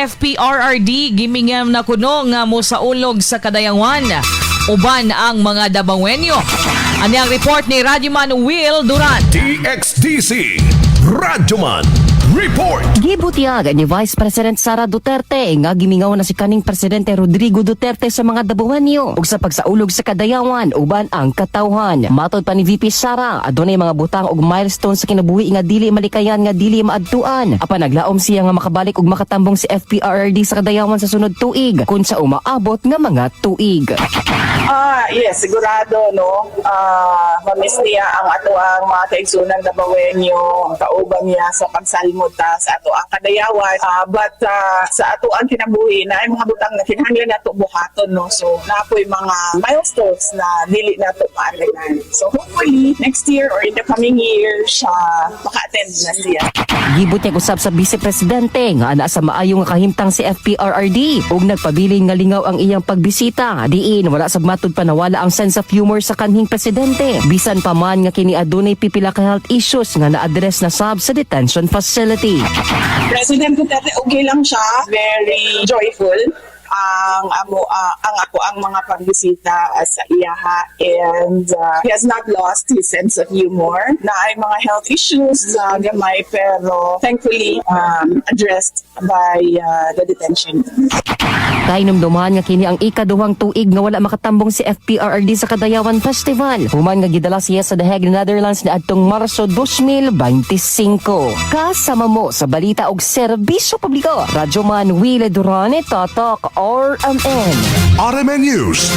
FPRRD gimingaw na kuno nga mosaulog sa Kadayawan uban ang mga Dabawenyo. Ani ang report ni Radyoman Will Duran. DXDC Radyoman Report. Gibutyag ni Vice President Sara Duterte nga gimingaw na si kaning Presidente Rodrigo Duterte sa mga Dabawenyo ug sa pagsaulog sa Kadayawan uban ang katawhan. Matod pa ni VP Sara, adunay mga butang ug milestone sa kinabuhi nga dili malikayan nga dili maadtuan. Apan naglaom siya nga makabalik ug makatambong si FPRRD sa Kadayawan sa sunod tuig kun sa umaabot nga mga tuig. Ah, yes, sigurado, no. Mamiss niya ang ato ang mga kaigsunan Dabawenyo, ang kauban niya sa pagsalmod ta sa ato ang Kadayawan. But sa ato ang kinabuhi na ay mga butang na kinahanglan nato buhaton, no. So, naa poy mga milestones na dili nato maandagan. So, hopefully next year or in the coming years, maka-attend na siya. Gibutyag usab sa Vice Presidente nga ana sa maayo nga kahimtang si FPRRD ug nagpabilin nga lingaw ang iyang pagbisita, diin wala sab matud pa nawala ang sense of humor sa kanhing presidente, bisan pa man nga kini adunay pipila ka health issues nga na-address na sab sa detention facility. President Duterte, okay lang siya. Very joyful ang amo ang ako ang mga pagbisita sa iyaha and he has not lost his sense of humor. Naay mga health issues gamay, pero thankfully addressed by the detention. Kahinumduman nga kini ang ikaduhang tuig nga wala makatambong si FPRRD sa Kadayawan Festival, human nga gidala siya sa The Hague, Netherlands niadtong Marso 2025. Kasama mo sa balita og serbisyo publiko, Radyoman Willie Durane, Tatak RMN. RMN News.